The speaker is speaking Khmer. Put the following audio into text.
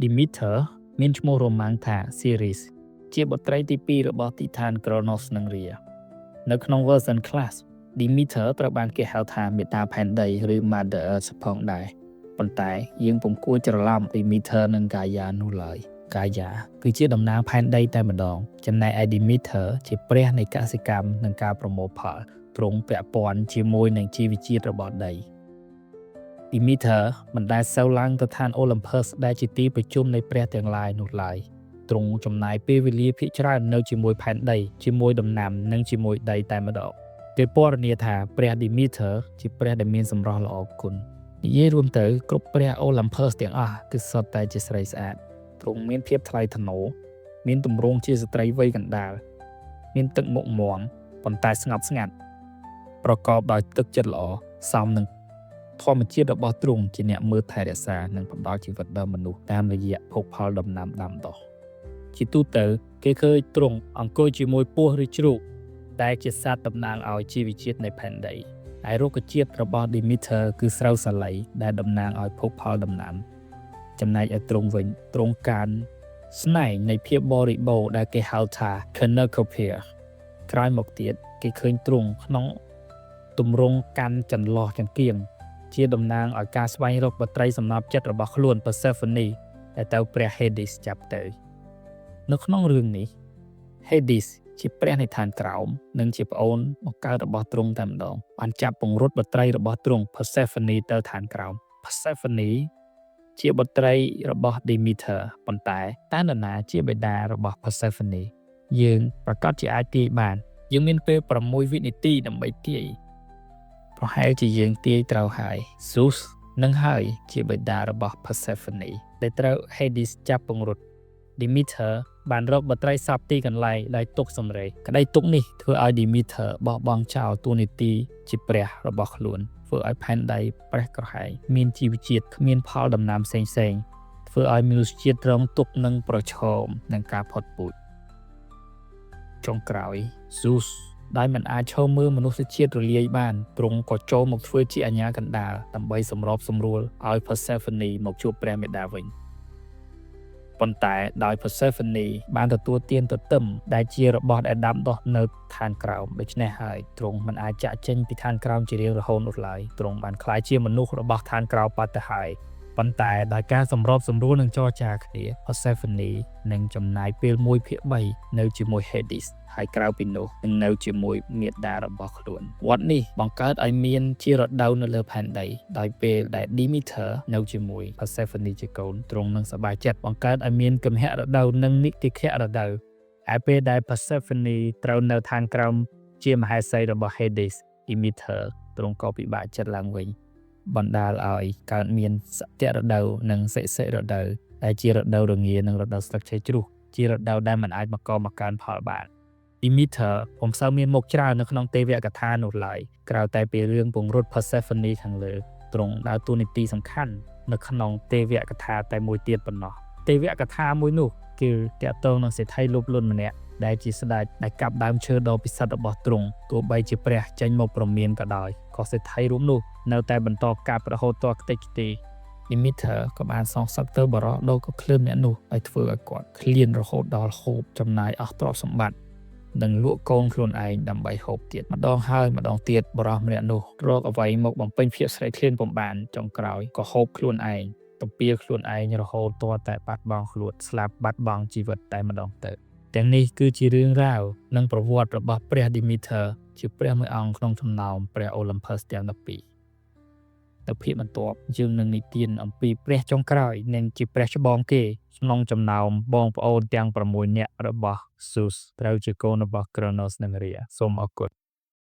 Demeter មានឈ្មោះរ៉ូម៉ាំងថា Ceres ជាបុត្រីទី2របស់ទីតាន Kronos និង Rhea នៅក្នុង version class Demeter ត្រូវបានគេហៅថាមាតាផែនដីឬ Mother Earth ផងដែរប៉ុន្តែយើងពុំគួរច្រឡំ Demeter និង Gaia នោះឡើយ Gaia គឺជាតំណាងផែនដីតែម្ដងចំណែកឯ Demeter ជាព្រះនៃកសិកម្មនិងការប្រមូលផលទ្រង់ពាក់ព័ន្ធជាមួយនឹងជីវជាតិរបស់ដី Demeter មិនដែលសូវឡើងទៅឋាន Olympus ដែលជាទីប្រជុំនៃព្រះទាំងឡាយនោះឡើយទ្រង់ចំណាយពេលវេលាភាគច្រើននៅជាមួយផែនដីជាមួយដំណាំនិងជាមួយដីតែម្ដងគេពណ៌នាថាព្រះ Demeter ជាព្រះដែលមានសម្រស់ល្អគុណនិយាយរួមទៅគ្រប់ព្រះ Olympus ទាំងអស់គឺសុទ្ធតែជាស្រីស្អាតទ្រង់មានភាពថ្លៃថ្នូរមានទម្រង់ជាស្ត្រីវ័យកណ្ដាលមានទឹកមុខមាំប៉ុន្តែស្ងប់ស្ងាត់ប្រកបដោយទឹកចិត្តល្អសមនឹងធម្មជាតិរបស់ទ្រង់ជាអ្នកមើលថែរក្សានិងផ្ដល់ជីវិតដល់មនុស្សតាមរយៈភោគផលដំណាំដាំដុះជាទូទៅគេឃើញទ្រង់អង្គុយជាមួយពស់ឬជ្រូកដែលជាសត្វតំណាងឲ្យជីវជាតិនៃផែនដីឯរុក្ខជាតិរបស់ Demeter គឺស្រូវសាលីដែលតំណាងឲ្យភោគផលដំណាំចំណែកឯទ្រង់វិញទ្រង់កាន់ស្នែងនៃភាពបរិបូរណ៍ដែលគេហៅថា Cornucopia ក្រោយមកទៀតគេឃើញទ្រង់ក្នុងទម្រង់កាន់ចន្លោះចង្គៀងជាតំណាងឲ្យការស្វែងរកបុត្រីសំណព្វចិត្តរបស់ខ្លួន Persephone ដែលទៅព្រះ Hades ចាប់ទៅនៅក្នុងរឿងនេះ Hades ជាព្រះនៃឋានក្រោមនិងជាប្អូនបង្កើតរបស់ទ្រង់តែម្ដងបានចាប់ពង្រត់បុត្រីរបស់ទ្រង់ Persephone ទៅឋានក្រោម Persephone ជាបុត្រីរបស់ Demeter ប៉ុន្តែតើនរណាជាបិតារបស់ Persephone យើងប្រាកដជាអាចទាយបានយើងមានពេល6វិនាទីដើម្បីទាយប្រហែលជាយើងទាយត្រូវហើយ Zeus នឹងហើយជាបិតារបស់ Persephone ដែលត្រូវ Hades ចាប់ពង្រត់ Demeter បានរកបុត្រីសព្វទីកន្លែងដោយទុក្ខសម្រេចក្តីទុក្ខនេះធ្វើឲ្យ Demeter បោះបង់ចោលតួនាទីជាព្រះរបស់ខ្លួនធ្វើឲ្យផែនដីប្រេះក្រហែងមានជីវជាតិគ្មានផលដំណាំផ្សេងផ្សេងធ្វើឲ្យមនុស្សជាតិរងទុក្ខនិងប្រឈមនឹងការផុតពូជចុងក្រោយ Zeus ដែលមិនអាចឈរមើលមនុស្សជាតិរលាយបានទ្រង់ក៏ចូលមកធ្វើជាអាជ្ញាកណ្ដាលដើម្បីសម្របសម្រួលឲ្យ Persephone មកជួបព្រះមាតាវិញប៉ុន្តែដោយ Persephone បានទទួលទានទទឹមដែលជារបស់ដែលដាំដុះនៅឋានក្រោមដូច្នេះហើយទ្រង់មិនអាចចាក់ចេញពីឋានក្រោមជារៀងរហូតនោះឡើយទ្រង់បានក្លាយជាមនុស្សរបស់ឋានក្រោមបាត់ទៅហើយប៉ុន្តែដោយការសម្របសម្រួលនិងចរចាគ្នា Persephone នឹងចំណាយពេល1ភាគ3នៅជាមួយ Hades ហើយក្រៅពីនោះនឹងនៅជាមួយមាតារបស់ខ្លួនវដ្តនេះបង្កើតឲ្យមានជារដូវនៅលើផែនដីដោយពេលដែល Demeter នៅជាមួយ Persephone ជាកូនទ្រង់នឹងសប្បាយចិត្តបង្កើតឲ្យមានគំហរដូវនិងនិតិខរដូវឯពេលដែល Persephone ត្រូវនៅឋានក្រោមជាមហេសីរបស់ Hades Demeter ទ្រង់ក៏ពិបាកចិត្តឡើងវិញបណ្ដាលឲ្យកើតមានសត្យរដូវនិងសិសិរដូវដែលជារដូវរងានិងរដូវស្លឹកឈើជ្រុះជារដូវដែលមិនអាចបង្កបង្កើនផលបាន Demeter ពុំសូវមានមុខច្រើននៅក្នុងទេវកថានោះឡើយក្រៅតែពីរឿងពង្រត់ Persephone ខាងលើទ្រង់ដើរតួនាទីសំខាន់នៅក្នុងទេវកថាតែមួយទៀតប៉ុណ្ណោះទេវកថាមួយនោះគឺតាក់ទងនឹងសេដ្ឋីលោភលន់ម្នាក់ដែលជាស្ដេចដែលកាប់ដើមឈើដ៏ពិសិដ្ឋរបស់ទ្រង់ទោះបីជាព្រះចេញមកប្រមានក៏ដោយក៏សេដ្ឋីរូបនោះនៅតែបន្តកាប់រហូតទាល់ខ្ទេចខ្ទី Demeter ក៏បានសងសឹកទៅបុរសដ៏កក្លឿនម្នាក់នោះឲ្យធ្វើឲ្យគាត់ឃ្លានរហូតដល់ហូបចំណាយអស់ទ្រព្យសម្បត្តិនិងលក់កូនខ្លួនឯងដើម្បីហូបទៀតម្ដងហើយម្ដងទៀតបុរសម្នាក់នោះរកអ្វីមកបំពេញភាពស្រេកឃ្លានពុំបានចុងក្រោយក៏ហូបខ្លួនឯងទំពាខ្លួនឯងរហូតទាល់តែបាត់បង់ខ្លួនស្លាប់បាត់បង់ជីវិតតែម្ដងទៅទាំងនេះគឺជារឿងរ៉ាវនិងប្រវត្តិរបស់ព្រះ Demeter ជាព្រះមួយអង្គក្នុងចំណោមព្រះ Olympus ទាំង12នៅភាគបន្ទាប់យើងនឹងនិទានអំពីព្រះចុងក្រោយនិងជាព្រះច្បងគេក្នុងចំណោមបងប្អូនទាំង6នាក់របស់ Zeus ត្រូវជាកូនរបស់ Kronos និង Rhea សូមអរគុណ។